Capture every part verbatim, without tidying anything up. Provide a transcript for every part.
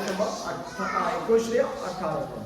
ᱮᱠᱩᱥ ᱨᱮᱭᱟᱜ ᱟᱴᱷᱟᱨᱚ ᱠᱷᱚᱱ᱾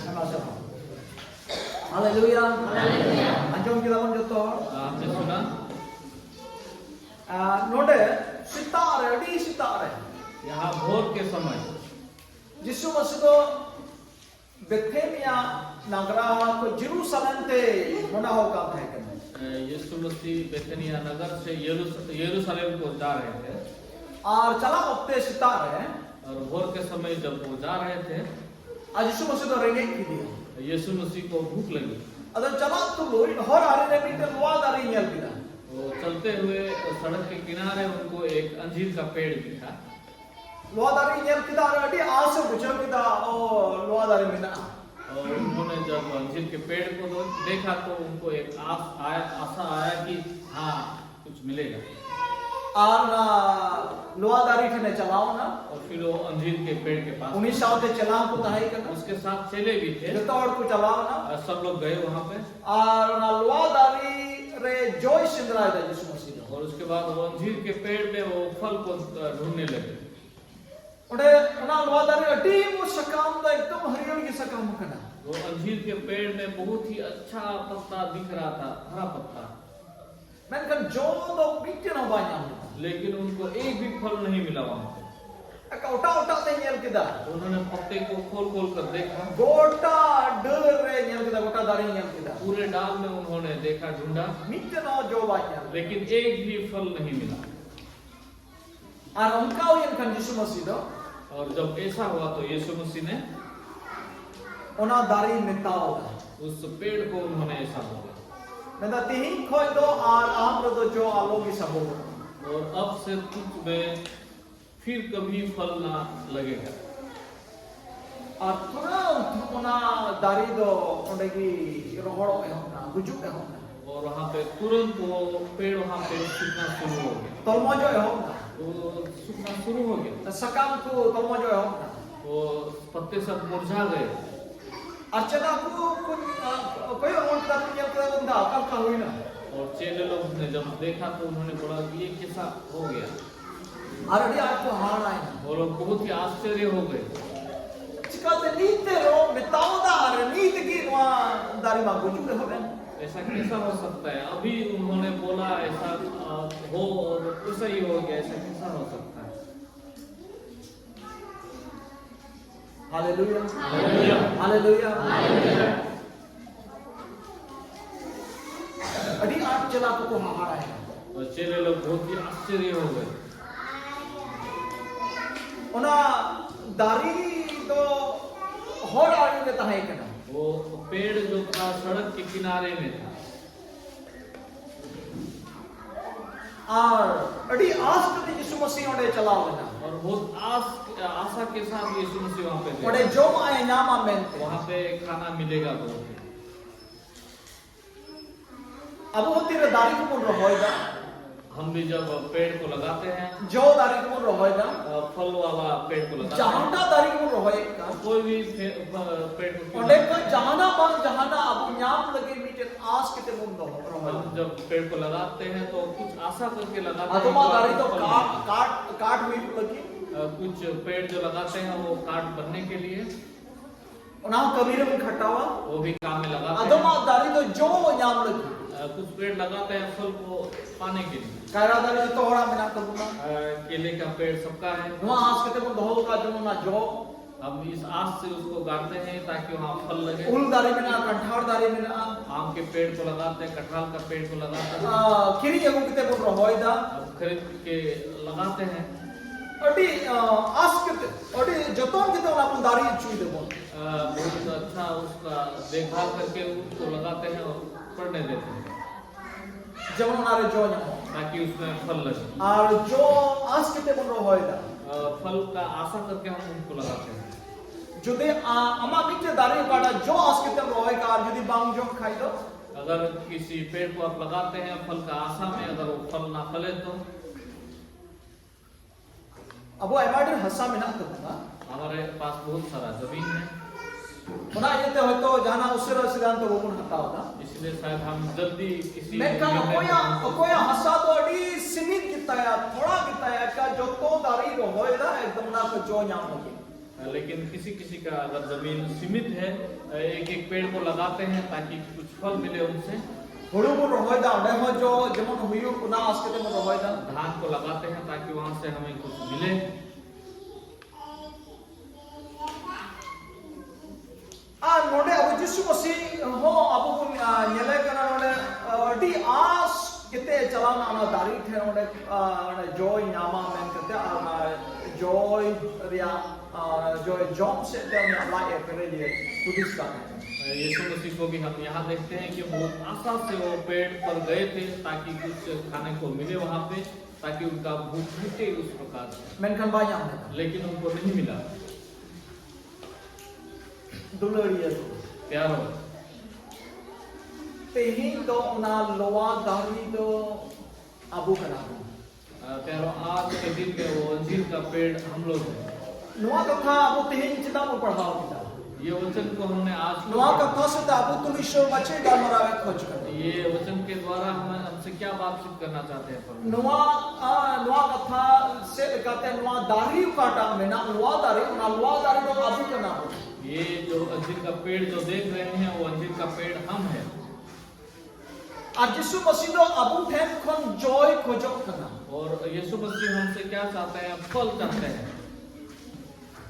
ᱟᱭᱢᱟ ᱥᱟᱨᱦᱟᱣ᱾ ᱦᱟᱞᱮᱞᱩᱭᱟ᱾ ᱟᱸᱡᱚᱢ ᱠᱮᱫᱟ ᱵᱚᱱ ᱡᱚᱛᱚ ᱦᱚᱲ? ᱟᱯᱮ ᱥᱩᱱᱟ? ᱟᱨ ᱱᱚᱰᱮ ᱥᱮᱛᱟᱜ ᱨᱮ, ᱟᱹᱰᱤ ᱥᱮᱛᱟᱜ ᱨᱮ ᱡᱟᱦᱟᱸ ᱵᱷᱳᱨ ᱠᱮ ᱥᱚᱢᱚᱭ ᱡᱤᱥᱩ ᱢᱟᱹᱥᱤ ᱫᱚ ᱵᱮᱛᱷᱮᱱᱤᱭᱟ ᱱᱟᱜᱽᱨᱟ ᱠᱷᱚᱱ ᱡᱮᱨᱩᱥᱟᱞᱮᱢ ᱛᱮ ᱢᱚᱱᱟ ᱦᱚ ᱠᱟᱱ ᱛᱟᱦᱮᱸ ᱠᱟᱱᱟ᱾ यीशु मसीह बेथनिया नगर से यरूस- यरूशलेम को जा रहे थे। ᱟᱨ ᱪᱟᱞᱟᱜ ᱚᱠᱛᱮ ᱥᱮᱛᱟᱜ ᱨᱮ ᱟᱨ ᱵᱷᱳᱨ ᱠᱮ ᱥᱚᱢᱚᱭ ᱡᱚᱵ ᱵᱚ ᱡᱟ ᱨᱮᱦᱮ ᱛᱷᱮ, ᱟᱨ ᱡᱤᱥᱩ ᱢᱟᱹᱥᱤ ᱫᱚ ᱨᱮᱸᱜᱮᱡ ᱠᱮᱫᱮᱭᱟ᱾ ᱭᱤᱥᱩ ᱢᱟᱹᱥᱤ ᱠᱚ ᱵᱷᱩᱠ ᱞᱟᱹᱜᱤᱫ᱾ ᱟᱫᱚ ᱪᱟᱞᱟᱜ ᱛᱩᱞᱩᱡ ᱦᱚᱨ ᱟᱲᱮ ᱨᱮ ᱢᱤᱫᱴᱮᱱ ᱞᱚᱣᱟ ᱫᱟᱨᱮ ᱧᱮᱞ ᱠᱮᱫᱟ᱾ ᱪᱟᱞᱛᱮ ᱦᱩᱭᱮ ᱥᱚᱲᱚᱠ ᱠᱮ ᱠᱤᱱᱟᱨᱮ ᱩᱱᱠᱩ ᱮᱠ ᱟᱧᱡᱤᱨ ᱠᱟ ᱯᱮᱲ ᱫᱤᱠᱷᱟ᱾ ᱞᱚᱣᱟ ᱫᱟᱨᱮ ᱧᱮᱞ ᱠᱮᱫᱟ ᱟᱨ ᱟᱹᱰᱤ ᱟᱥ ᱮ ᱵᱩᱡᱷᱟᱹᱣ ᱠᱮᱫᱟ, ᱚ, ᱞᱚᱣᱟ ᱫᱟᱨᱮ ᱢᱮᱱᱟᱜᱼᱟ᱾ ᱚᱨ ᱩᱱᱦᱚᱸ ᱡᱚᱵ ᱟᱧᱡᱤᱨ ᱠᱮ ᱯᱮᱲ ᱠᱚ ᱫᱮᱠᱷᱟ ᱛᱚ ᱩᱱᱠᱩ ᱮᱠ ᱟᱥ ᱟᱭᱟ, ᱟᱥᱟ ᱟᱭᱟ ᱠᱤ ᱦᱟᱸ ᱠᱩᱪ ᱢᱤᱞᱮᱜᱟ᱾ ᱟᱨ ᱚᱱᱟ ᱞᱚᱣᱟ ᱫᱟᱨᱮ ᱴᱷᱮᱱᱮ ᱪᱟᱞᱟᱣ ᱮᱱᱟ᱾ ᱚᱨ ᱯᱷᱤᱨ ᱣᱚ ᱟᱧᱡᱤᱨ ᱠᱮ ᱯᱮᱲ ᱠᱮ ᱯᱟᱥ ᱩᱱᱤ ᱥᱟᱶᱛᱮ ᱪᱮᱞᱟ ᱠᱚ ᱛᱟᱦᱮᱸ ᱠᱟᱱᱟ᱾ ᱩᱥᱠᱮ ᱥᱟᱛᱷ ᱪᱮᱞᱮ ᱵᱷᱤ ᱛᱷᱮ᱾ ᱡᱚᱛᱚ ᱦᱚᱲ ᱠᱚ ᱪᱟᱞᱟᱣ ᱮᱱᱟ᱾ ᱟᱨ ᱥᱚᱵ ᱞᱳᱜ ᱜᱟᱭᱮ ᱣᱟᱦᱟᱸ ᱯᱮ᱾ ᱟᱨ ᱚᱱᱟ ᱞᱚᱣᱟ ᱫᱟᱨᱮ ᱨᱮ ᱡᱚᱭ ᱥᱮᱸᱫᱽᱨᱟᱭᱮᱫᱟ ᱡᱤᱥᱩ ᱢᱟᱹᱥᱤ ᱫᱚ᱾ ᱚᱨ ᱩᱥᱠᱮ ᱵᱟᱫ ᱣᱚ ᱟᱧᱡᱤᱨ ᱠᱮ ᱯᱮᱲ ᱯᱮ ᱣᱚ ᱯᱷᱚᱞ ᱠᱚ ᱰᱷᱩᱱᱰᱱᱮ ᱞᱟᱜᱮ᱾ ᱚᱸᱰᱮ ᱚᱱᱟ ᱞᱚᱣᱟ ᱫᱟᱨᱮ ᱟᱹᱰᱤ ᱢᱚᱡᱽ ᱥᱟᱠᱟᱢ ᱫᱚ ᱮᱠᱫᱚᱢ ᱦᱟᱹᱨᱭᱟᱹᱲ ᱜᱮ ᱥᱟᱠᱟᱢ ᱠᱟᱱᱟ᱾ वो अंजीर के पेड़ में बहुत ही अच्छा पत्ता दिख रहा था, हरा पत्ता। ᱢᱮᱱᱠᱷᱟᱱ ᱡᱚ ᱫᱚ ᱢᱤᱫᱴᱮᱱ ᱦᱚᱸ ᱵᱟᱭ ᱧᱟᱢ ᱞᱮᱫᱟ᱾ लेकिन उनको एक भी फल नहीं मिला वहां पर। ᱮᱠᱟ ᱚᱴᱟ ᱚᱴᱟ ᱛᱮ ᱧᱮᱞ ᱠᱮᱫᱟ᱾ उन्होंने पत्ते को खोल खोल कर देखा। ᱜᱚᱴᱟ ᱰᱟᱹᱨ ᱨᱮ ᱧᱮᱞ ᱠᱮᱫᱟ, ᱜᱚᱴᱟ ᱫᱟᱨᱮ ᱧᱮᱞ ᱠᱮᱫᱟ᱾ पूरे डाल में उन्होंने देखा, ढूंढा, ᱢᱤᱫᱴᱮᱱ ᱦᱚᱸ ᱡᱚ ᱵᱟᱭ ᱧᱟᱢ ᱞᱮᱫᱟ᱾ लेकिᱱ एक भी फल नहीं मिला। ᱟᱨ ᱚᱱᱠᱟ ᱦᱩᱭᱮᱱ ᱠᱷᱟᱱ ᱡᱤᱥᱩ ᱢᱟᱹᱥᱤ ᱫᱚ और जब ऐसा हुआ तो यीशु मसीह ने ᱚᱱᱟ ᱫᱟᱨᱮ ᱢᱮᱛᱟᱣ ᱫᱟ᱾ उस पेड़ को उन्होंने ऐसा बोला। ᱢᱮᱱᱫᱟ, ᱛᱮᱦᱮᱧ ᱠᱷᱚᱡ ᱫᱚ ᱟᱨ ᱟᱢ ᱨᱮᱫᱚ ᱡᱚ ᱟᱞᱚ ᱜᱮ ᱥᱟᱵᱚᱜᱚᱜ᱾ और अब से तुझ में फिर कभी फल ना लगेगा। ᱟᱨ ᱛᱩᱨᱟᱹᱱᱛ ᱚᱱᱟ ᱫᱟᱨᱮ ᱫᱚ ᱚᱸᱰᱮ ᱜᱮ ᱨᱚᱦᱚᱲᱚᱜ ᱮᱦᱚᱵ ᱮᱱᱟ, ᱜᱩᱡᱩᱜ ᱮᱦᱚᱵ ᱮᱱᱟ᱾ और वहाँ पे तुरंत वो पेड़ वहाँ पे सूखना शुरू हो गया। ᱛᱚᱞᱢᱚᱡᱚᱜ ᱮᱦᱚᱵ ᱮᱱᱟ᱾ वो सूखना शुरू हो गया। ᱥᱟᱠᱟᱢ ᱠᱚ ᱛᱚᱞᱢᱚᱡᱚᱜ ᱮᱦᱚᱵ ᱮᱱᱟ᱾ वो पत्ते सब मुरझा गए। ᱟᱨ ᱪᱮᱞᱟ ᱠᱚ ᱠᱚ, ᱟ, ᱠᱚᱭᱚᱜ ᱨᱩᱣᱟᱹᱲ ᱠᱮᱫᱟ, ᱠᱚ ᱧᱮᱞ ᱠᱮᱫᱟ, ᱠᱚ ᱢᱮᱱᱫᱟ, ᱚᱠᱟ ᱞᱮᱠᱟ ᱦᱩᱭᱱᱟ? और चेले लोग ने जब देखा तो उन्होंने बोला कि ये कैसा हो गया। ᱟᱨ ᱟᱹᱰᱤ ᱟᱸᱴ ᱠᱚ ᱦᱟᱦᱟᱲᱟᱭᱮᱱᱟ᱾ वो लोग बहुत ही आश्चर्य हो गए। ᱪᱤᱠᱟᱛᱮ ᱱᱤᱛ ᱨᱮᱦᱚᱸ ᱢᱮᱛᱟᱣᱫᱟ ᱟᱨ ᱱᱤᱛ ᱜᱮ ᱱᱚᱣᱟ ᱫᱟᱨᱮ ᱢᱟ ᱜᱩᱡᱩᱜ ᱮᱦᱚᱵ ᱮᱱ᱾ ऐसा कैसा हो सकता है? अभी उन्होंने बोला ऐसा, अ, हो और ऐसा ही हो गया, ऐसा कैसा हो सकता है? हालेलुया। हालेलुया। हालेलुया। ᱟᱹᱰᱤ ᱟᱸᱴ ᱪᱮᱞᱟ ᱠᱚᱠᱚ ᱦᱟᱦᱟᱲᱟᱭᱮᱱᱟ᱾ और चेले लोग बहुत ही आश्चर्य हो गए। ᱚᱱᱟ ᱫᱟᱨᱮ ᱫᱚ ᱦᱚᱨ ᱟᱲᱮ ᱨᱮ ᱛᱟᱦᱮᱸ ᱠᱟᱱᱟ᱾ वो पेड़ जो था सड़क के किनारे में था। ᱟᱨ ᱟᱹᱰᱤ ᱟᱥ ᱠᱟᱛᱮ ᱡᱤᱥᱩ ᱢᱟᱹᱥᱤ ᱚᱸᱰᱮ ᱪᱟᱞᱟᱣ ᱞᱮᱱᱟ᱾ और बहुत आस, आशा के साथ यीशु मसीह वहां पे थे। ᱚᱸᱰᱮ ᱡᱚᱢᱟᱜ ᱮ ᱧᱟᱢᱟ ᱢᱮᱱᱛᱮ᱾ वहां पे खाना मिलेगा बोल के। ᱟᱵᱚ ᱦᱚᱸ ᱛᱤᱨᱮ ᱫᱟᱨᱮ ᱠᱚᱵᱚᱱ ᱨᱚᱦᱚᱭᱮᱫᱟ, हम भी जब पेड़ को लगाते हैं, ᱡᱚ ᱫᱟᱨᱮ ᱠᱚᱵᱚᱱ ᱨᱚᱦᱚᱭᱮᱫᱟ, ᱯᱷᱚᱞ ᱣᱟᱞᱟ ᱯᱮᱲ ᱠᱚ ᱞᱟᱜᱟᱣ᱾ ᱡᱟᱦᱟᱸᱴᱟᱜ ᱫᱟᱨᱮ ᱠᱚᱵᱚᱱ ᱨᱚᱦᱚᱭᱮᱫ ᱠᱟᱱ, ᱠᱳᱭ ᱵᱷᱤ ᱯᱷᱮ-, ᱯᱮᱲ ᱠᱚ ᱚᱸᱰᱮ ᱠᱷᱚᱱ ᱡᱟᱦᱟᱱᱟᱜ ᱵᱟᱝ ᱡᱟᱦᱟᱱᱟᱜ ᱟᱵᱚ ᱧᱟᱢ ᱞᱟᱹᱜᱤᱫ ᱢᱤᱫᱴᱮᱱ ᱟᱥ ᱠᱟᱛᱮ ᱵᱚᱱ ᱫᱚᱦᱚ ᱨᱚᱦᱚᱭᱟ᱾ ᱡᱟᱵ ᱯᱮᱲ ᱠᱚ ᱞᱟᱜᱟᱣᱛᱮ ᱦᱮᱸ ᱛᱚ ᱠᱩᱪᱷ ᱟᱥᱟ ᱠᱟᱨᱠᱮ ᱞᱟᱜᱟᱣᱛᱮ ᱦᱮᱸ᱾ ᱟᱫᱚᱢᱟ ᱫᱟᱨᱮ ᱫᱚ ᱠᱟᱴ, ᱠᱟᱴ, ᱠᱟᱴ ᱦᱩᱭᱩᱜ ᱞᱟᱹᱜᱤᱫ᱾ कुछ पेड़ जो लगाते हैं वो काठ बनने के लिए, ᱚᱱᱟ ᱦᱚᱸ ᱠᱟᱹᱢᱤ ᱨᱮᱵᱚᱱ ᱠᱷᱟᱴᱟᱣᱟ᱾ वो भी काम में लगाते ᱟᱫᱚᱢ हैं। ᱟᱜ ᱫᱟᱨᱮ ᱫᱚ ᱡᱚ ᱧᱟᱢ ᱞᱟᱹᱜᱤᱫ᱾ अ, कुछ पेड़ लगाते हैं फल को पाने के लिए। ᱠᱟᱭᱨᱟ ᱫᱟᱨᱮ ᱡᱚᱛᱚ ᱦᱚᱲᱟᱜ ᱢᱮᱱᱟᱜ ᱛᱟᱵᱚᱱᱟ᱾ अ, केले का पेड़ सबका है। ᱱᱚᱣᱟ ᱟᱸᱥ ᱠᱟᱛᱮ ᱵᱚᱱ ᱫᱚᱦᱚ ᱠᱟᱜᱼᱟ ᱡᱮᱢᱚᱱ ᱚᱱᱟ ᱡᱚ᱾ हम इस आस से उसको गाड़ते हैं ताकि वहाँ फल लगे। ᱩᱞ ᱫᱟᱨᱮ ᱢᱮᱱᱟᱜᱼᱟ, ᱠᱟᱱᱴᱷᱟᱲ ᱫᱟᱨᱮ ᱢᱮᱱᱟᱜᱼᱟ᱾ आम के पेड़ को लगाते हैं, कटहल का पेड़ को लगाते हैं। ᱟ, ᱠᱤᱨᱤᱧ ᱟᱹᱜᱩ ᱠᱟᱛᱮ ᱵᱚᱱ ᱨᱚᱦᱚᱭ ᱫᱟ᱾ हम खरीद के लगाते हैं। ᱟᱹᱰᱤ ᱟ, ᱟᱸᱥ ᱠᱟᱛᱮ, ᱟᱹᱰᱤ ᱡᱚᱛᱚᱱ ᱠᱟᱛᱮ ᱚᱱᱟ ᱵᱚᱱ ᱫᱟᱨᱮ ᱦᱚᱪᱚᱭ ᱫᱟᱵᱚᱱ᱾ अ, बहुत अच्छा उसका देखभाल करके उसको लगाते हैं और पड़ने देते हैं। ᱡᱮᱢᱚᱱ ᱚᱱᱟᱨᱮ ᱡᱚ ᱧᱟᱢᱚᱜ᱾ ताकि उसमें फल लगे। ᱟᱨ ᱡᱚ ᱟᱸᱥ ᱠᱟᱛᱮ ᱵᱚᱱ ᱨᱚᱦᱚᱭ ᱫᱟ᱾ अ, फल का आशा करके हम उनको लगाते हैं। ᱡᱩᱫᱤ ᱟ, ᱟᱢᱟᱜ ᱢᱤᱫᱴᱮᱡ ᱫᱟᱨᱮ ᱚᱠᱟᱴᱟᱜ ᱡᱚ ᱟᱸᱥ ᱠᱟᱛᱮᱢ ᱨᱚᱦᱚᱭ ᱠᱟᱜᱼᱟ, ᱟᱨ ᱡᱩᱫᱤ ᱵᱟᱝ ᱡᱚᱜ ᱠᱷᱟᱡ ᱫᱚ? अगर किसी पेड़ को आप लगाते हैं फल का आशा में, अगर वो फल ना फले तो? ᱟᱵᱚ ᱟᱭᱢᱟ ᱰᱷᱮᱨ ᱦᱟᱥᱟ ᱢᱮᱱᱟᱜ ᱛᱟᱵᱚᱱᱟ᱾ हमारे पास बहुत सारा जमीन है, ᱚᱱᱟ ᱤᱭᱟᱹᱛᱮ ᱦᱚᱭᱛᱚ ᱡᱟᱦᱟᱱᱟᱜ ᱩᱥᱟᱹᱨᱟ ᱥᱤᱫᱷᱟᱱᱛᱚ ᱵᱟᱵᱚᱱ ᱦᱟᱛᱟᱣ ᱮᱫᱟ᱾ इसलिए शायद हम जल्दी किसी ᱢᱮᱱᱠᱷᱟᱱ निर्णय ᱚᱠᱚᱭᱟᱜ पर ᱚᱠᱚᱭᱟᱜ ᱦᱟᱥᱟ ᱫᱚ ᱟᱹᱰᱤ ᱥᱤᱢᱤᱛ ᱜᱮᱛᱟᱭᱟ, ᱛᱷᱚᱲᱟ ᱜᱮᱛᱟᱭᱟ, ᱮᱱᱠᱷᱟᱱ ᱡᱚᱛᱚ ᱫᱟᱨᱮ ᱨᱚᱦᱚᱭ ᱮᱫᱟ ᱮᱠᱫᱚᱢ ᱚᱱᱟ ᱠᱚ ᱡᱚ ᱧᱟᱢ ᱞᱟᱹᱜᱤᱫ᱾ लेकिन किसी किसी का अगर जमीन सीमित है, एक एक पेड़ को लगाते हैं ताकि कुछ फल मिले उनसे। ᱦᱩᱲᱩ ᱵᱚᱱ ᱨᱚᱦᱚᱭ ᱮᱫᱟ, ᱚᱸᱰᱮ ᱦᱚᱸ ᱡᱚ ᱡᱮᱢᱚᱱ ᱦᱩᱭᱩᱜ, ᱚᱱᱟ ᱟᱸᱥ ᱠᱟᱛᱮ ᱵᱚᱱ ᱨᱚᱦᱚᱭ ᱮᱫᱟ᱾ धान को लगाते हैं ताकि वहां से हमें कुछ मिले। ᱟᱨ ᱱᱚᱰᱮ ᱟᱵᱚ ᱡᱤᱥᱩ ᱢᱟᱹᱥᱤ ᱦᱚᱸ ᱟᱵᱚ ᱵᱚᱱ, ᱟ, ᱧᱮᱞᱮ ᱠᱟᱱᱟ ᱱᱚᱰᱮ, ᱟ, ᱟᱹᱰᱤ ᱟᱸᱥ ᱠᱟᱛᱮ ᱪᱟᱞᱟᱣ ᱮᱱᱟ ᱚᱱᱟ ᱫᱟᱨᱮ ᱴᱷᱮᱱ, ᱚᱸᱰᱮ, ᱟ, ᱚᱸᱰᱮ ᱡᱚᱭ ᱧᱟᱢᱟ ᱢᱮᱱ ᱠᱟᱛᱮ, ᱟᱨ ᱚᱱᱟ ᱡᱚᱭ ᱨᱮᱭᱟᱜ, ᱟ, ᱡᱚᱭ ᱡᱚᱢ ᱥᱮᱫ ᱛᱮ ᱩᱱᱤᱭᱟᱜ ᱞᱟᱡ ᱮ ᱯᱮᱨᱮᱡ ᱮ ᱦᱩᱫᱤᱥ ᱠᱟᱱ ᱛᱟᱦᱮᱸᱱᱟ᱾ यीशु मसीह को भी हम यहाँ देखते हैं कि बहुत आशा से वो पेड़ पर गए थे ताकि कुछ खाने को मिले वहाँ पे, ताकि उनका भूख मिटे उस प्रकार से। ᱢᱮᱱᱠᱷᱟᱱ ᱵᱟᱭ ᱧᱟᱢ ᱞᱮᱫᱟ᱾ लेकिन उनको नहीं मिला। ᱫᱩᱞᱟᱹᱲᱤᱭᱟᱹ ᱠᱚ, प्यारो, ᱛᱮᱦᱮᱧ ᱫᱚ ᱚᱱᱟ ᱞᱚᱣᱟ ᱫᱟᱨᱮ ᱫᱚ ᱟᱵᱚ ᱠᱟᱱᱟ ᱵᱚᱱ᱾ अ, प्यारो, आज के दिन में वो अंजीर का पेड़ हम लोग हैं। ᱱᱚᱣᱟ ᱠᱟᱛᱷᱟ ᱟᱵᱚ ᱛᱮᱦᱮᱧ ᱪᱮᱫᱟᱜ ᱵᱚᱱ ᱯᱟᱲᱦᱟᱣ ᱠᱮᱫᱟ? ये वचन को हमने आज ᱱᱚᱣᱟ ᱠᱟᱛᱷᱟ ᱥᱮ ᱟᱵᱚ ᱛᱩᱞᱩᱡ ᱤᱥᱚᱨ ᱢᱟ ᱪᱮᱫ ᱜᱟᱞᱢᱟᱨᱟᱣ ᱮ ᱠᱷᱚᱡ ᱠᱟᱱᱟ? ये वचन के द्वारा हम हमसे क्या बातचीत करना चाहते हैं प्रभु? ᱱᱚᱣᱟ ᱟ, ᱱᱚᱣᱟ ᱠᱟᱛᱷᱟ ᱥᱮᱫ ᱞᱮᱠᱟᱛᱮ ᱱᱚᱣᱟ ᱫᱟᱨᱮ ᱚᱠᱟᱴᱟᱜ ᱢᱮᱱᱟᱜ, ᱞᱚᱣᱟ ᱫᱟᱨᱮ, ᱚᱱᱟ ᱞᱚᱣᱟ ᱫᱟᱨᱮ ᱫᱚ ᱟᱵᱚ ᱠᱟᱱᱟ ᱵᱚᱱ᱾ ये जो अंजीर का पेड़ जो देख रहे हैं, वो अंजीर का पेड़ हम हैं। ᱟᱨ ᱡᱤᱥᱩ ᱢᱟᱹᱥᱤ ᱫᱚ ᱟᱵᱚ ᱴᱷᱮᱱ ᱠᱷᱚᱱ ᱡᱚᱭ ᱠᱷᱚᱡᱚᱜ ᱠᱟᱱᱟ᱾ और यीशु मसीह हमसे क्या चाहते हैं? फल चाहते हैं।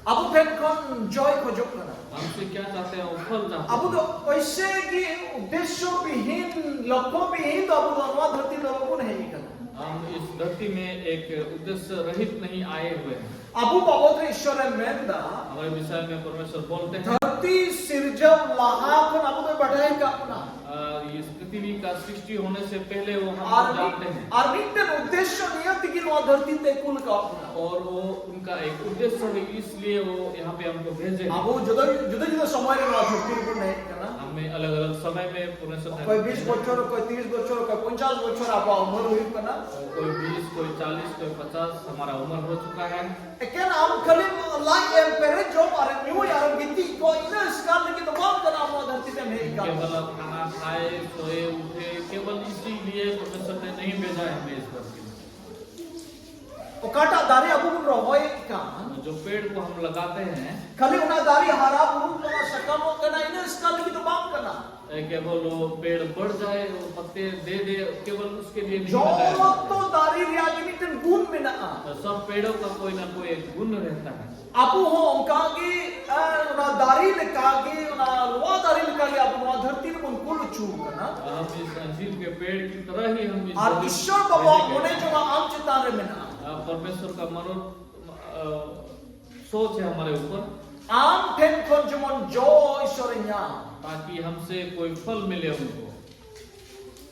ᱟᱵᱚ ᱴᱷᱮᱱ ᱠᱷᱚᱱ ᱡᱚᱭ ᱠᱷᱚᱡᱚᱜ ᱠᱟᱱᱟ᱾ हमसे क्या चाहते हैं? वो फल चाहते ᱟᱵᱚ हैं। ᱫᱚ ᱚᱭᱥᱮ ᱜᱮ ᱩᱫᱽᱫᱮᱥᱥᱚ ᱵᱤᱦᱤᱱ, ᱞᱚᱠᱠᱷᱚ ᱵᱤᱦᱤᱱ ᱫᱚ ᱟᱵᱚ ᱫᱚ ᱱᱚᱣᱟ ᱫᱷᱟᱹᱨᱛᱤ ᱫᱚ ᱵᱟᱵᱚᱱ ᱦᱮᱡ ᱟᱠᱟᱱᱟ᱾ हम इस धरती में एक उद्देश्य रहित नहीं आए हुए हैं। ᱟᱵᱚ ᱵᱟᱵᱚᱫ ᱨᱮ ᱤᱥᱚᱨᱮ ᱢᱮᱱᱫᱟ, हमारे विषय में परमेश्वर बोलते हैं, ᱫᱷᱟᱹᱨᱛᱤ ᱥᱤᱨᱡᱟᱹᱣ ᱞᱟᱦᱟ ᱠᱷᱚᱱ ᱟᱵᱚ ᱫᱚᱭ ᱵᱟᱰᱟᱭ ᱟᱠᱟᱫ ᱵᱚᱱᱟ᱾ आ, इस पृथ्वी का सृष्टि होने से पहले वो ᱟᱨ हमको ᱢᱤᱫ- जानते हैं। ᱟᱨ ᱢᱤᱫᱴᱮᱱ ᱩᱫᱽᱫᱮᱥᱥᱚ ᱱᱤᱭᱟᱹ ᱛᱮᱜᱮ ᱱᱚᱣᱟ ᱫᱷᱟᱹᱨᱛᱤ ᱛᱮ ᱠᱩᱞ ᱠᱟᱜ ᱵᱚᱱᱟ᱾ और वो उनका एक उद्देश्य है, इसलिए वो यहाँ पे हमको भेजे हैं। ᱟᱵᱚ ᱡᱩᱫᱟᱹ ᱡᱩᱫᱟᱹ ᱡᱩᱫᱟᱹ ᱥᱚᱢᱚᱭ ᱨᱮ ᱱᱚᱣᱟ ᱫᱷᱟᱹᱨᱛᱤ ᱨᱮᱵᱚᱱ ᱦᱮᱡ ᱟᱠᱟᱱᱟ᱾ हमें अलग अलग समय में परमेश्वर ने ᱚᱠᱚᱭ ᱵᱤᱥ ᱵᱚᱪᱷᱚᱨ, ᱚᱠᱚᱭ ᱛᱤᱨᱤᱥ ᱵᱚᱪᱷᱚᱨ, ᱚᱠᱚᱭ ᱯᱚᱧᱪᱟᱥ ᱵᱚᱪᱷᱚᱨ ᱟᱵᱚᱣᱟᱜ ᱩᱢᱮᱨ ᱦᱩᱭᱩᱜ ᱠᱟᱱᱟ᱾ कोई बीस, कोई चालीस, कोई पचास हमारा उम्र हो चुका है। ᱮᱠᱮᱱ ᱟᱢ ᱠᱷᱟᱹᱞᱤ ᱞᱟᱡ ᱮᱢ ᱯᱮᱨᱮᱡᱚᱜ ᱟᱨ ᱧᱩᱭ ᱟᱨ ᱜᱤᱛᱤᱡ ᱠᱚ, ᱤᱱᱟᱹ ᱮᱥᱠᱟᱨ ᱞᱟᱹᱜᱤᱫ ᱫᱚ ᱵᱟᱝ ᱠᱟᱱᱟ ᱟᱵᱚᱣᱟᱜ ᱫᱷᱟᱹᱨᱛᱤ ᱛᱮᱢ ᱦᱮᱡ ᱟᱠᱟᱱ᱾ केवल आप खाना खाए, सोए, उठे, केवल इसीलिए परमेश्वर ने नहीं भेजा है हमें इस धरती में। ᱚᱠᱟᱴᱟᱜ ᱫᱟᱨᱮ ᱟᱵᱚ ᱵᱚᱱ ᱨᱚᱦᱚᱭᱮᱫ ᱠᱟᱱ, जो पेड़ को हम लगाते हैं, ᱠᱷᱟᱹᱞᱤ ᱚᱱᱟ ᱫᱟᱨᱮ ᱦᱟᱨᱟ ᱵᱩᱨᱩᱜ ᱠᱟᱱᱟ, ᱥᱟᱠᱟᱢᱚᱜ ᱠᱟᱱᱟ, ᱤᱱᱟᱹ ᱮᱥᱠᱟᱨ ᱞᱟᱹᱜᱤᱫ ᱫᱚ ᱵᱟᱝ ᱠᱟᱱᱟ᱾ ए, केवल वो पेड़ बढ़ जाए, वो पत्ते दे दे, केवल उसके लिए नहीं लगाया जाता। ᱡᱚᱛᱚ ᱫᱟᱨᱮ ᱨᱮᱭᱟᱜ ᱜᱮ ᱢᱤᱫᱴᱮᱱ ᱜᱩᱱ ᱢᱮᱱᱟᱜᱼᱟ᱾ तो सब पेड़ों का कोई ना कोई एक गुण रहता है। ᱟᱵᱚ ᱦᱚᱸ ᱚᱱᱠᱟᱜᱮ, ᱟ, ᱚᱱᱟ ᱫᱟᱨᱮ ᱞᱮᱠᱟᱜᱮ, ᱚᱱᱟ ᱞᱚᱣᱟ ᱫᱟᱨᱮ ᱞᱮᱠᱟᱜᱮ ᱟᱵᱚ ᱱᱚᱣᱟ ᱫᱷᱟᱹᱨᱛᱤ ᱨᱮᱵᱚᱱ ᱠᱩᱞ ᱦᱚᱪᱚ ᱟᱠᱟᱱᱟ᱾ हम इस अंजीर के पेड़ की तरह ही हम इस ᱟᱨ धरती ᱤᱥᱚᱨ में ᱵᱟᱵᱟᱣᱟᱜ रहेंगे। ᱢᱚᱱᱮ ᱡᱚᱝᱟ ᱟᱢ ᱪᱮᱛᱟᱱ ᱨᱮ ᱢᱮᱱᱟᱜᱼᱟ᱾ आ, परमेश्वर का मनोर अ, सोच है हमारे ऊपर। ᱟᱢ ᱴᱷᱮᱱ ᱠᱷᱚᱱ ᱡᱮᱢᱚᱱ ᱡᱚ ᱤᱥᱚᱨᱮ ᱧᱟᱢ᱾ ताकि हमसे कोई फल मिले उनको।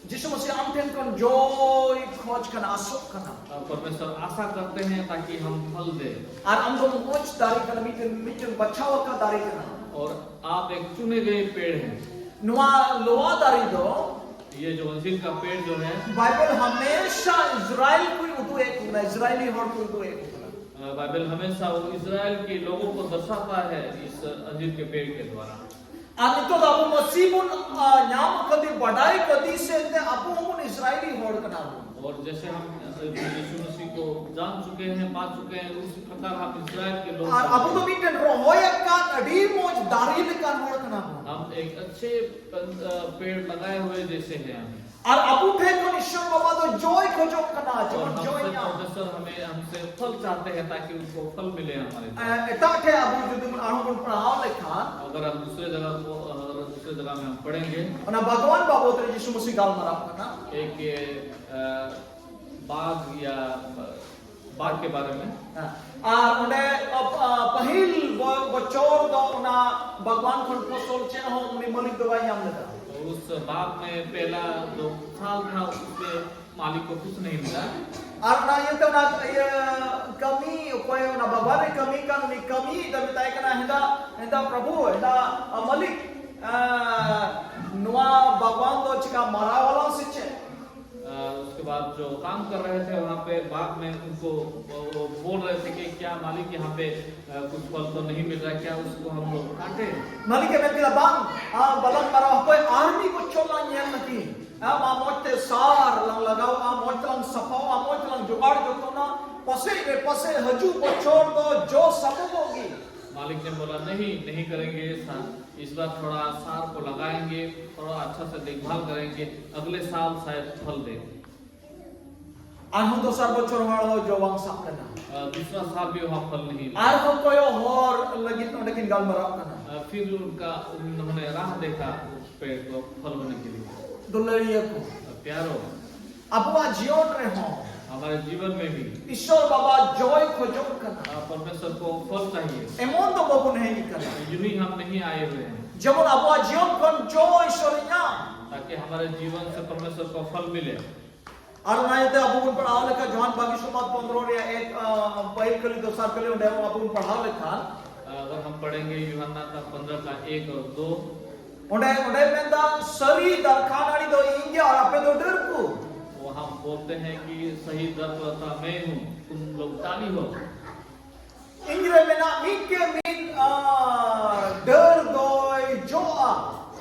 ᱡᱤᱥᱩ ᱢᱟᱹᱥᱤ ᱟᱢ ᱴᱷᱮᱱ ᱠᱷᱚᱱ ᱡᱚᱭ ᱠᱷᱚᱡ ᱠᱟᱱᱟ, ᱟᱥᱚᱜ ᱠᱟᱱᱟ᱾ और परमेश्वर आशा करते हैं ताकि हम फल दें। ᱟᱨ ᱟᱢ ᱫᱚ ᱢᱚᱡᱽ ᱫᱟᱨᱮ ᱠᱟᱱᱟ, ᱢᱤᱫᱴᱮᱱ, ᱢᱤᱫᱴᱮᱱ ᱵᱟᱪᱷᱟᱣ ᱟᱠᱟᱫ ᱫᱟᱨᱮ ᱠᱟᱱᱟ᱾ और आप एक चुने गए पेड़ हैं। ᱱᱚᱣᱟ ᱞᱚᱣᱟ ᱫᱟᱨᱮ ᱫᱚ ये जो अंजीर का पेड़ जो है, ᱵᱟᱭᱵᱮᱞ ᱦᱟᱢᱮᱥᱟ ᱤᱥᱨᱟᱭᱮᱞ ᱠᱚᱭ ᱩᱫᱩᱜ ᱮᱫ ᱠᱚ ᱠᱟᱱᱟ, ᱤᱥᱨᱟᱭᱮᱞᱤ ᱦᱚᱲ ᱠᱚᱭ ᱩᱫᱩᱜ ᱮᱫ ᱠᱚ ᱠᱟᱱᱟ᱾ बाइबल हमेशा वो इज़राइल के लोगों को दर्शाता है इस अंजीर के पेड़ के द्वारा। ᱟᱨ ᱱᱤᱛᱚᱜ ᱫᱚ ᱟᱵᱚ ᱢᱟᱹᱥᱤ ᱵᱚᱱ ᱧᱟᱢ ᱟᱠᱟᱫᱮ, ᱵᱟᱰᱟᱭ ᱠᱟᱫᱮ ᱥᱮ ᱮᱱᱛᱮ ᱟᱵᱚ ᱦᱚᱸᱵᱚᱱ ᱤᱥᱨᱟᱭᱮᱞᱤ ᱦᱚᱲ ᱠᱟᱱᱟ ᱵᱚᱱ᱾ और जैसे हम यीशु मसीह को जान चुके हैं, पा चुके हैं, उसी प्रकार हम इज़राइल के लोग ᱟᱨ ᱟᱵᱚ ᱫᱚ ᱢᱤᱫᱴᱮᱱ ᱨᱚᱦᱚᱭ ᱟᱠᱟᱫ ᱟᱹᱰᱤ ᱢᱚᱡᱽ ᱫᱟᱨᱮ ᱞᱮᱠᱟᱱ ᱦᱚᱲ ᱠᱟᱱᱟ ᱵᱚᱱ᱾ हम एक अच्छे पेड़ लगाए हुए जैसे हैं। ᱟᱨ ᱟᱵᱚ ᱴᱷᱮᱱ ᱠᱷᱚᱱ ᱤᱥᱚᱨ ᱵᱟᱵᱟ ᱫᱚ ᱡᱚᱭ ᱠᱷᱚᱡᱚᱜ ᱠᱟᱱᱟ, और ᱡᱮᱢᱚᱱ ᱡᱚᱭ हमसे ᱧᱟᱢ᱾ परमेश्वर हमें हमसे फल चाहते हैं ताकि उनको फल मिले हमारे द्वारा। ᱮᱴᱟᱜ ᱴᱷᱮᱱ ᱟᱵᱚ ᱡᱩᱫᱤ ᱵᱚᱱ ᱟᱨᱦᱚᱸ ᱵᱚᱱ ᱯᱟᱲᱦᱟᱣ ᱞᱮᱠᱷᱟᱱ अगर हम दूसरे जगह को अगर दूसरे जगह में हम पढ़ेंगे ᱚᱱᱟ ᱵᱟᱜᱽᱣᱟᱱ ᱵᱟᱵᱚᱫ ᱨᱮ ᱡᱤᱥᱩ ᱢᱟᱹᱥᱤ ᱜᱟᱞᱢᱟᱨᱟᱣ ᱠᱟᱱᱟ᱾ एक अ, बाग या बाग के बारे में। ᱟᱨ ᱚᱸᱰᱮ ᱯᱟᱹᱦᱤᱞ ᱵᱚᱪᱷᱚᱨ ᱫᱚ ᱚᱱᱟ ᱵᱟᱜᱽᱣᱟᱱ ᱠᱷᱚᱱ ᱯᱷᱚᱥᱚᱞ ᱪᱮᱫ ᱦᱚᱸ ᱩᱱᱤ ᱢᱟᱹᱞᱤᱠ ᱫᱚ ᱵᱟᱭ ᱧᱟᱢ ᱞᱮᱫᱟ᱾ उस बाग में पहला जो साल था उसमें मालिक को कुछ नहीं मिला। ᱟᱨ ᱚᱱᱟ ᱤᱭᱟᱹᱛᱮ ᱚᱱᱟ ᱤᱭᱟᱹ ᱠᱟᱹᱢᱤ ᱚᱠᱚᱭ ᱚᱱᱟ ᱵᱟᱜᱽᱣᱟᱱ ᱨᱮ ᱠᱟᱹᱢᱤ ᱠᱟᱱ ᱩᱱᱤ ᱠᱟᱹᱢᱤ ᱫᱚ ᱢᱮᱛᱟᱭ ᱠᱟᱱᱟ, ᱦᱮᱸᱫᱟ ᱦᱮᱸᱫᱟ ᱯᱨᱚᱵᱷᱩ, ᱦᱮᱸᱫᱟ ᱢᱟᱹᱞᱤᱠ, ᱱᱚᱣᱟ ᱵᱟᱜᱽᱣᱟᱱ ᱫᱚ ᱪᱤᱠᱟ ᱢᱟᱨᱟᱣ ᱟᱞᱟᱝ ᱥᱮ ᱪᱮᱫ? उसके बाद जो काम कर रहे थे वहाँ पे बाग में उनको बोल रहे थे कि क्या मालिक यहाँ पे कुछ फल तो नहीं मिल रहा, क्या उसको हम लोग काटे? ᱢᱟᱹᱞᱤᱠ ᱮ ᱢᱮᱱ ᱠᱮᱫᱟ, ᱵᱟᱝ, ᱵᱟᱞᱟᱝ ᱢᱟᱨᱟᱣ, ᱦᱟᱯᱳᱭ ᱟᱨ ᱢᱤᱫ ᱵᱚᱪᱷᱚᱨ ᱞᱟᱝ ᱧᱮᱞ ᱞᱟᱹᱜᱤᱫ᱾ ᱟᱢ ᱢᱚᱡᱽ ᱛᱮ ᱥᱟᱨ ᱞᱟᱝ ᱞᱟᱜᱟᱣᱟ, ᱢᱚᱡᱽ ᱛᱮᱞᱟᱝ ᱥᱟᱯᱷᱟᱣᱟ, ᱢᱚᱡᱽ ᱛᱮᱞᱟᱝ ᱡᱚᱜᱟᱲ ᱡᱚᱛᱚᱱᱟ᱾ ᱯᱟᱥᱮᱡ ᱨᱮ ᱯᱟᱥᱮᱡ ᱦᱤᱡᱩᱜ ᱵᱚᱪᱷᱚᱨ ᱫᱚ ᱡᱚ ᱥᱟᱵᱚᱜᱚᱜ ᱜᱮ᱾ मालिक ने बोला, नहीं, नहीं करेंगे ऐसा। इस बार थोड़ा सार को लगाएंगे, थोड़ा अच्छा से देखभाल करेंगे, अगले साल शायद फल दे। ᱟᱨᱦᱚᱸ ᱫᱚᱥᱟᱨ ᱵᱚᱪᱷᱚᱨ ᱦᱚᱸ ᱡᱚ ᱵᱟᱝ ᱥᱟᱵ ᱞᱮᱱᱟ᱾ दूसरा साल भी वहाँ फल नहीं। ᱟᱨᱦᱚᱸ ᱠᱚᱭᱚᱜ ᱦᱚᱨ ᱞᱟᱹᱜᱤᱫ ᱚᱸᱰᱮ ᱠᱤᱱ ᱜᱟᱞᱢᱟᱨᱟᱣ ᱠᱟᱱᱟ᱾ फिर उनका उन्होंने राह देखा उस पेड़ को फल होने के लिए। ᱫᱩᱞᱟᱹᱲᱤᱭᱟᱹ ᱠᱚ, प्यारो, ᱟᱵᱚᱣᱟᱜ ᱡᱤᱭᱚᱱ ᱨᱮᱦᱚᱸ हमारे जीवन में भी ᱤᱥᱚᱨ ᱵᱟᱵᱟ ᱡᱚᱭ ᱠᱷᱚᱡᱚᱜ ᱠᱟᱱᱟ᱾ परमेश्वर को फल चाहिए। ᱮᱢᱚᱱ ᱫᱚ ᱵᱟᱵᱚᱱ ᱦᱮᱡ ᱟᱠᱟᱱᱟ यूं ही हम नहीं आए हुए हैं ᱡᱮᱢᱚᱱ ᱟᱵᱚᱣᱟᱜ ᱡᱤᱭᱚᱱ ᱠᱷᱚᱱ ᱡᱚ ᱤᱥᱚᱨ ᱧᱟᱢ᱾ ताकि हमारे जीवन से परमेश्वर को फल मिले। ᱟᱨ ᱚᱱᱟ ᱤᱭᱟᱹᱛᱮ ᱟᱵᱚ ᱵᱚᱱ ᱯᱟᱲᱦᱟᱣ ᱞᱮᱠᱷᱟᱱ ᱡᱚᱦᱟᱱ ᱵᱟᱜᱤ ᱥᱚᱢᱟᱫ ᱯᱚᱱᱫᱽᱨᱚ ᱨᱮᱭᱟᱜ ᱮᱠ, ᱟ, ᱯᱟᱹᱦᱤᱞ ᱠᱟᱹᱞᱤ ᱫᱚᱥᱟᱨ ᱠᱟᱹᱞᱤ ᱚᱸᱰᱮ ᱟᱵᱚ ᱵᱚᱱ ᱯᱟᱲᱦᱟᱣ ᱞᱮᱠᱷᱟᱱ अगर हम पढ़ेंगे यूहन्ना का पंद्रह का एक और दो। ᱚᱸᱰᱮ ᱚᱸᱰᱮ ᱢᱮᱱᱫᱟ, ᱥᱟᱹᱨᱤ ᱫᱟᱨᱠᱷᱟ ᱱᱟᱹᱲᱤ ᱫᱚ ᱤᱧ ᱜᱮ ᱟᱨ ᱟᱯᱮ ᱫᱚ ᱰᱟᱹᱨ ᱠᱚ᱾ वहाँ बोलते हैं कि सही दरख्त मैं हूँ, तुम लोग डाली हो। ᱤᱧ ᱨᱮ ᱢᱮᱱᱟᱜ ᱢᱤᱫ ᱠᱮ ᱢᱤᱫ ᱟᱨ ᱰᱟᱹᱨ ᱫᱚᱭ ᱡᱚᱜᱼᱟ᱾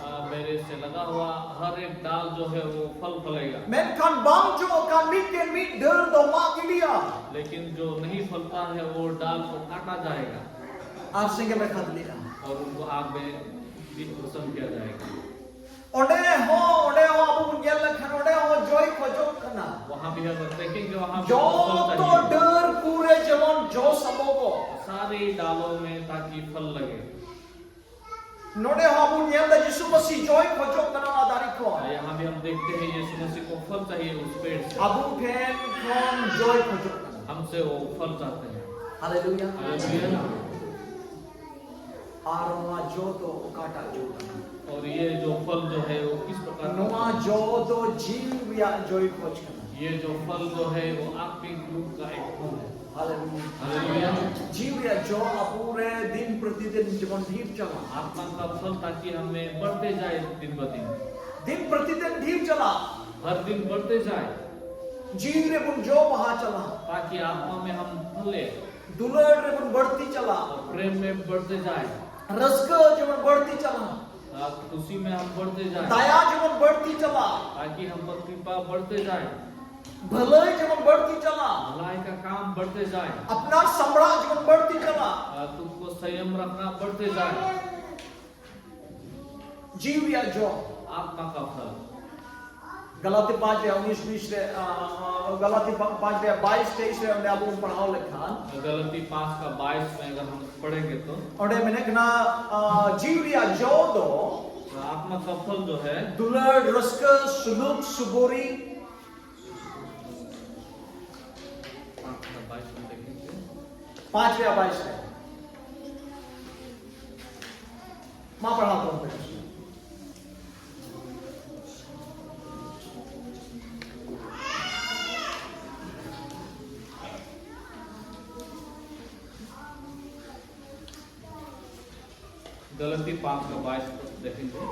आ, मेरे से लगा हुआ हर एक डाल जो है वो फल फलेगा। ᱢᱮᱱᱠᱷᱟᱱ ᱵᱟᱝ ᱡᱚᱜ ᱠᱟᱱ ᱢᱤᱫ ᱠᱮ ᱢᱤᱫ ᱰᱟᱹᱨ ᱫᱚ ᱢᱟᱜ ᱜᱤᱰᱤᱜᱼᱟ᱾ लेकिन जो नहीं फलता है वो डाल को काटा जाएगा। ᱟᱨ ᱥᱮᱸᱜᱮᱞ ᱨᱮ ᱠᱷᱟᱫᱽᱞᱮᱜᱼᱟ᱾ और उनको आग में भी भस्म किया जाएगा। ᱚᱸᱰᱮ ᱦᱚᱸ, ᱚᱸᱰᱮ ᱦᱚᱸ ᱟᱵᱚ ᱵᱚᱱ ᱧᱮᱞ ᱞᱮᱠᱷᱟᱱ ᱚᱸᱰᱮ ᱦᱚᱸ ᱡᱚᱭ ᱠᱷᱚᱡᱚᱜ ᱠᱟᱱᱟ᱾ वहाँ भी अगर देखेंगे, वहाँ भी फल ᱡᱚᱛᱚ चाहिए। ᱰᱟᱹᱨ ᱠᱚᱨᱮ ᱡᱮᱢᱚᱱ ᱡᱚ ᱥᱟᱵᱚᱜᱚᱜ᱾ सारे डालों में ताकि फल लगे। ᱱᱚᱰᱮ ᱦᱚᱸ ᱟᱵᱚ ᱧᱮᱞ ᱮᱫᱟ ᱡᱤᱥᱩ ᱢᱟᱹᱥᱤ ᱡᱚᱭ ᱠᱷᱚᱡᱚᱜ ᱠᱟᱱᱟ ᱚᱱᱟ ᱫᱟᱨᱮ ᱠᱷᱚᱱ᱾ यहाँ भी हम देखते हैं यीशु मसीह को फल चाहिए उस पेड़ से। ᱟᱵᱚ ᱴᱷᱮᱱ ᱠᱷᱚᱱ ᱡᱚᱭ ᱠᱷᱚᱡᱚᱜ ᱠᱟᱱᱟ᱾ हमसे वो फल चाहते हैं। ᱦᱟᱞᱮᱞᱩᱭᱟ᱾ हालेलुया। ᱟᱨ ᱱᱚᱣᱟ ᱡᱚ ᱫᱚ ᱚᱠᱟᱴᱟᱜ ᱡᱚ ᱠᱟᱱᱟ? और ये जो फल जो है वो किस प्रकार का? ᱱᱚᱣᱟ ᱡᱚ ᱫᱚ ᱡᱤᱣᱤ ᱨᱮᱭᱟᱜ ᱡᱚᱭ ᱠᱷᱚᱡᱽ ᱠᱟᱱᱟ᱾ ये जो फल जो है वो आत्मिक रूप का एक फल है। ᱦᱟᱞᱮᱞᱩᱭᱟ। हालेलुया। ᱡᱤᱣᱤ ᱨᱮᱭᱟᱜ ᱡᱚ ᱟᱵᱚ ᱨᱮ ᱫᱤᱱ ᱯᱨᱚᱛᱤᱫᱤᱱ ᱡᱮᱢᱚᱱ ᱰᱷᱮᱨ ᱪᱟᱞᱟᱜ᱾ आत्मा का फल ताकि हमें बढ़ते जाए दिन ब दिन। ᱫᱤᱱ ᱯᱨᱚᱛᱤᱫᱤᱱ ᱰᱷᱮᱨ ᱪᱟᱞᱟᱜ᱾ हर दिन बढ़ते जाए। ᱡᱤᱣᱤ ᱨᱮᱵᱚᱱ ᱡᱚ ᱵᱟᱦᱟ ᱪᱟᱞᱟᱜ᱾ ताकि आत्मा में हम फले। ᱫᱩᱞᱟᱹᱲ ᱨᱮᱵᱚᱱ ᱵᱟᱹᱲᱛᱤ ᱪᱟᱞᱟᱜ᱾ प्रेम में बढ़ते जाए। ᱨᱟᱹᱥᱠᱟᱹ ᱡᱮᱢᱚᱱ ᱵᱟᱹᱲᱛᱤ ᱪᱟᱞᱟᱜ᱾ आ, खुशी में हम बढ़ते जाए। ᱫᱟᱭᱟ ᱡᱮᱢᱚᱱ ᱵᱟᱹᱲᱛᱤ ᱪᱟᱞᱟᱜ᱾ ताकि हम पर कृपा बढ़ते जाए। ᱵᱷᱟᱹᱞᱟᱹᱭ ᱡᱮᱢᱚᱱ ᱵᱟᱹᱲᱛᱤ ᱪᱟᱞᱟᱜ᱾ भलाई का काम बढ़ते जाए। ᱟᱯᱱᱟᱨ ᱥᱟᱢᱵᱲᱟᱣ ᱡᱮᱢᱚᱱ ᱵᱟᱹᱲᱛᱤ ᱪᱟᱞᱟᱜ᱾ आ, तुमको संयम रखना बढ़ते जाए। ᱡᱤᱣᱤ ᱨᱮᱭᱟᱜ ᱡᱚ᱾ आत्मा का फल। ᱜᱟᱞᱟᱛᱤ ᱯᱟᱸᱪ ᱨᱮᱭᱟᱜ ᱩᱱᱤᱥ ᱵᱤᱥ ᱨᱮ, ᱟ, ᱟ, ᱜᱟᱞᱟᱛᱤ ᱯᱟ-, ᱯᱟᱸᱪ ᱨᱮᱭᱟᱜ ᱵᱟᱭᱤᱥ ᱛᱮᱭᱤᱥ ᱨᱮ ᱚᱸᱰᱮ ᱟᱵᱚ ᱵᱚᱱ ᱯᱟᱲᱦᱟᱣ ᱞᱮᱠᱷᱟᱱ, गलती पाँच का बाईस में अगर हम पढ़ेंगे तो ᱚᱸᱰᱮ ᱢᱮᱱᱮᱫ ᱠᱟᱱᱟ, ᱟ, ᱡᱤᱣᱤ ᱨᱮᱭᱟᱜ ᱡᱚ ᱫᱚ आत्मा का फल जो है ᱫᱩᱞᱟᱹᱲ, ᱨᱟᱹᱥᱠᱟᱹ, ᱥᱩᱞᱩᱠ, ᱥᱩᱵᱩᱨᱤ, पाँच का बाईस में देखेंगे। ᱯᱟᱸᱪ ᱨᱮᱭᱟᱜ ᱵᱟᱭᱤᱥ ᱨᱮ᱾ ᱢᱟ ᱯᱟᱲᱦᱟᱣ ᱛᱟᱵᱚᱱ ᱯᱮ᱾ गलती पाँच का बाईस तक देखेंगे।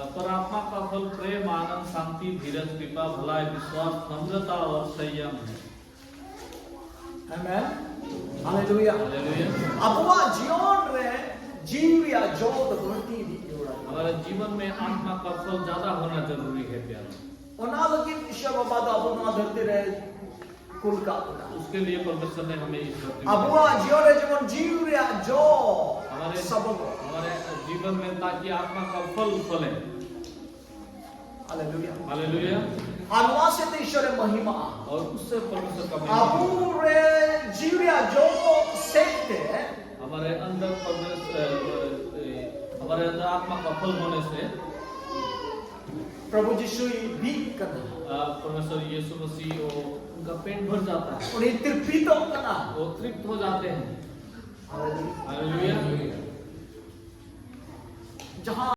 पर आत्मा का फल प्रेम, आनंद, शांति, धीरज, कृपा, भलाई, विश्वास, नम्रता और संयम है। Amen. Hallelujah. हालेलुया। ᱟᱵᱚᱣᱟᱜ ᱡᱤᱭᱚᱱ ᱨᱮ ᱡᱤᱣᱤ ᱨᱮᱭᱟᱜ ᱡᱚ ᱫᱚ ᱵᱟᱹᱲᱛᱤ ᱤᱫᱤ ᱡᱟᱹᱨᱩᱲᱟ᱾ हमारे जीवन में आत्मा का फल ज्यादा होना जरूरी है, प्यारे। ᱚᱱᱟ ᱞᱟᱹᱜᱤᱫ ᱤᱥᱚᱨ ᱵᱟᱵᱟ ᱫᱚ ᱟᱵᱚ ᱱᱚᱣᱟ ᱫᱷᱟᱹᱨᱛᱤ ᱨᱮ ᱠᱩᱞ ᱠᱟᱜ ᱵᱚᱱᱟ᱾ उसके लिए परमेश्वर ने हमें इस धरती में ᱟᱵᱚᱣᱟᱜ ᱡᱤᱭᱚᱱ ᱨᱮ ᱡᱮᱢᱚᱱ ᱡᱤᱣᱤ ᱨᱮᱭᱟᱜ ᱡᱚ हमारे ᱥᱟᱵᱚᱜᱚᱜ᱾ हमारे जीवन में ताकि आत्मा का फल फले। Hallelujah. हालेलुया। ᱟᱨ ᱱᱚᱣᱟ ᱥᱮᱫ ᱛᱮ ᱤᱥᱚᱨᱮ ᱢᱚᱦᱤᱢᱟᱜᱼᱟ᱾ और उससे परमेश्वर का महिमा। ᱟᱵᱚ ᱨᱮ ᱡᱤᱣᱤ ᱨᱮᱭᱟᱜ ᱡᱚ ᱥᱮᱫ ᱛᱮ हमारे अंदर परमेश्वर, अ, अ, हमारे अंदर आत्मा का फल होने से ᱯᱨᱚᱵᱷᱩ ᱡᱤᱥᱩᱭ ᱵᱤᱫ ᱠᱟᱱᱟ᱾ अ, परमेश्वर यीशु मसीह वो उनका पेट भर जाता है, ᱩᱱᱤ ᱛᱤᱨᱯᱤᱛᱚᱜ ᱠᱟᱱᱟ᱾ वो तृप्त हो जाते हैं। हालेलुया। ᱡᱟᱦᱟᱸ